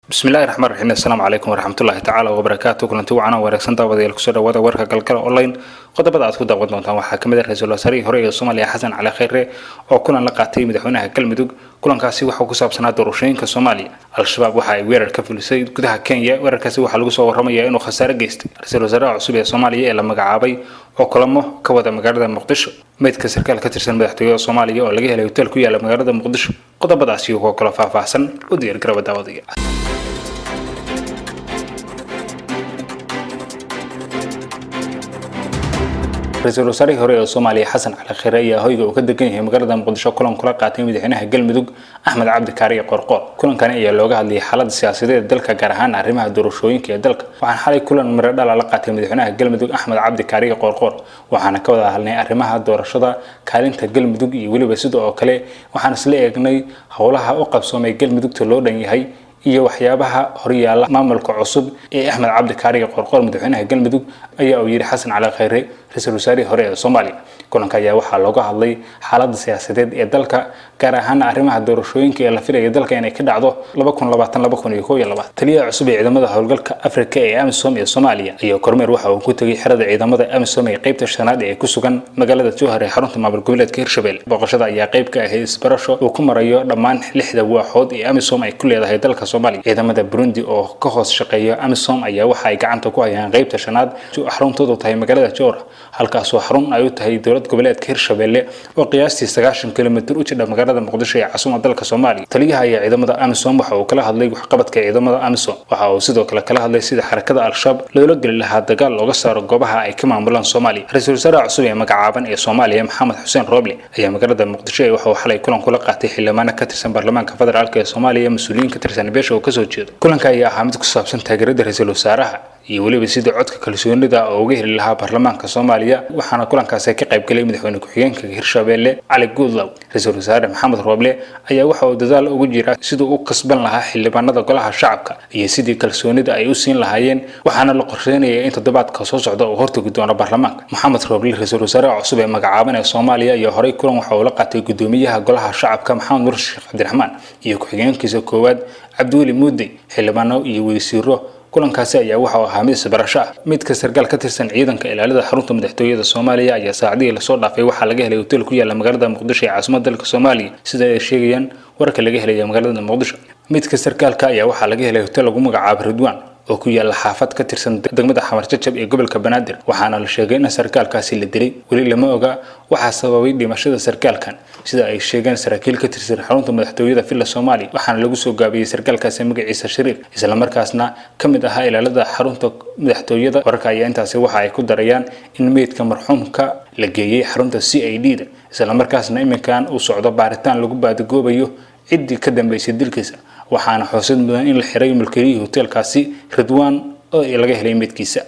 Bismillahi raxmaan raxiim. Assalaamu calaykum waraxmatullaahi tacaala wabarakaatu. Kulanti wacan oo wanaagsan, daawadayaal, kusoo dhawaada warka Galgala Online. Qodobada aad ku daawan doontaan waxaa kamid ah ra-iisul wasaarihii hore ee Soomaaliya Xasan Cali Khayre oo kulan la qaatay madaxweynaha Galmudug. Kulankaasi waxaa ku saabsanaa doorashooyinka Soomaaliya. Al-Shabaab waxa ay weerar ka fulisay gudaha Kenya. Weerarkaasi waxaa lagu soo waramayaa inuu khasaare geystay. Ra-iisul wasaaraha cusub ee Soomaaliya ee la magacaabay oo kulamo ka wada magaalada Muqdisho. Meydka sarkaal ka tirsan madaxtooyada Soomaaliya oo laga helay hotel ku yaala magaalada Muqdisho. Qodobadaasi iyo kuwa kalo faahfaahsan u diyaargaraba, daawadaya. Ra-iisul wasaarihii hore ee Soomaaliya Xasan Cali Kheyre ayaa hoyga uu ka degan yahay magaalada Muqdisho kulan kula qaatay madaxweynaha Galmudug Axmed Cabdi Kaariye Qorqoor. Kulankani ayaa looga hadlayay xaaladda siyaasadeed ee dalka, gaar ahaan arrimaha doorashooyinka ee dalka. Waxaan xalay kulan miro dhala la qaatay madaxweynaha Galmudug Axmed Cabdi Kaariye Qorqoor, waxaana ka wada hadalnay arrimaha doorashada, kaalinta Galmudug iyo weliba sida oo kale waxaan isla eegnay howlaha u qabsoomay Galmudugta loo dhan yahay iyo waxyaabaha horyaala maamulka cusub ee Axmed Cabdi Kaariye Qorqoor, madaxweynaha Galmudug, ayaa uu yidhi Xasan Cali Khayre, ra-iisul wasaarihii hore ee Soomaaliya. Kulanka ayaa waxaa looga hadlay xaaladda siyaasadeed ee dalka, gaar ahaan arrimaha doorashooyinka ee la filaya dalka inay ka dhacdo 2020, 2021. Taliyaha cusub ee ciidamada howlgalka Afrika ee AMISOM ee Soomaaliya ayaa kormeer waxa uu ku tegay xerada ciidamada AMISOM ee qeybta shanaad ee ku sugan magaalada Jowhar ee xarunta maamul goboleedka Hirshabelle. Booqashada ayaa qayb ka ahayd isbarasho uu ku marayo dhammaan lixda waaxood ee AMISOM ay ku leedahay dalka Soomaaliya. Ciidamada Burundi oo ka hoos shaqeeya AMISOM ayaa waxa ay gacanta ku hayaan qeybta shanaad, xaruntoodu tahay magaalada Jowhar, halkaasoo xarun ay u tahay dowlad goboleedka Hirshabelle oo qiyaastii 90 kilomitir u jidha magaalada Muqdisho ee caasimada dalka Soomaaliya. Taliyaha ayaa ciidamada AMISOM waxa uu kala hadlay waxqabadka ciidamada AMISOM. Waxa uu sidoo kale kala hadlay sida xarakada Al-Shabaab loola geli lahaa dagaal looga saaro goobaha ay ka maamulaan Soomaaliya. Ra-iisul wasaaraha cusub ee magacaaban ee Soomaaliya Maxamed Xuseen Roble ayaa magaalada Muqdisho ee waxa uu xalay kulan kula qaatay xildhibaano ka tirsan baarlamaanka federaalk ee Soomaaliya, mas-uuliyiin ka tirsan beesha uu kasoo jeedo. Kulanka ayaa ahaa mid ku saabsan taageerada ra-iisul wasaaraha iyo weliba sidii codka kalsoonida oo uga heli lahaa baarlamaanka Soomaaliya, waxaana kulankaasi ka qayb galay madaxweyne ku-xigeenka Hirshabelle Cali Guudlow. Ra-iisul wasaare Maxamed Roble ayaa waxa uu dadaal ugu jiraa siduu u kasban lahaa xildhibaanada golaha shacabka iyo sidii kalsoonida ay u siin lahaayeen, waxaana la qorsheynaya in toddobaadka soo socda uu hortagi doono baarlamaanka. Maxamed Roble, ra-iisul wasaaraha cusub ee magacaaban ee Soomaaliya, ayaa horey kulan waxa uu la qaatay gudoomiyaha golaha shacabka Maxamed Mursi Sheekh Cabdiraxmaan iyo ku-xigeenkiisa koowaad Cabdiweli Muudey, xildhibaano iyo wasiiro. Kulankaasi ayaa waxa uu ahaa mid isbarasho ah. Midka sarkaal ka tirsan ciidanka ilaalada xarunta madaxtooyada Soomaaliya ayaa saacadihii lasoo dhaafay waxaa laga helay hotel ku yaala magaalada Muqdisho ee caasimada dalka Soomaaliya, sida ay sheegayaan wararka laga helaya magaalada Muqdisho. Midka sarkaalka ayaa waxaa laga helay hotel lagu magacaabo Ridwaan oo ku yaala xaafad ka tirsan degmada Xamar Jajab ee gobolka Banaadir, waxaana la sheegay in sarkaalkaasi la dilay. Weli lama oga waxaa sababay dhimashada sarkaalkan, sida ay sheegeen saraakiil ka tirsan xarunta madaxtooyada Villa Soomaaliya. Waxaana lagu soo gaabiyey sarkaalkaasi magaciisa Shariif, islamarkaasna ka mid ahaa ilaalada xarunta madaxtooyada. Wararka ayaa intaasi waxa ay ku darayaan in meydka marxuumka la geeyey xarunta CID da, islamarkaasna iminkan uu socdo baaritaan lagu baadigoobayo ciddii ka dambeysay dilkiisa. Waxaana xusid mudan in la xiray mulkilihii hoteelkaasi Ridwaan oo laga helay meydkiisa.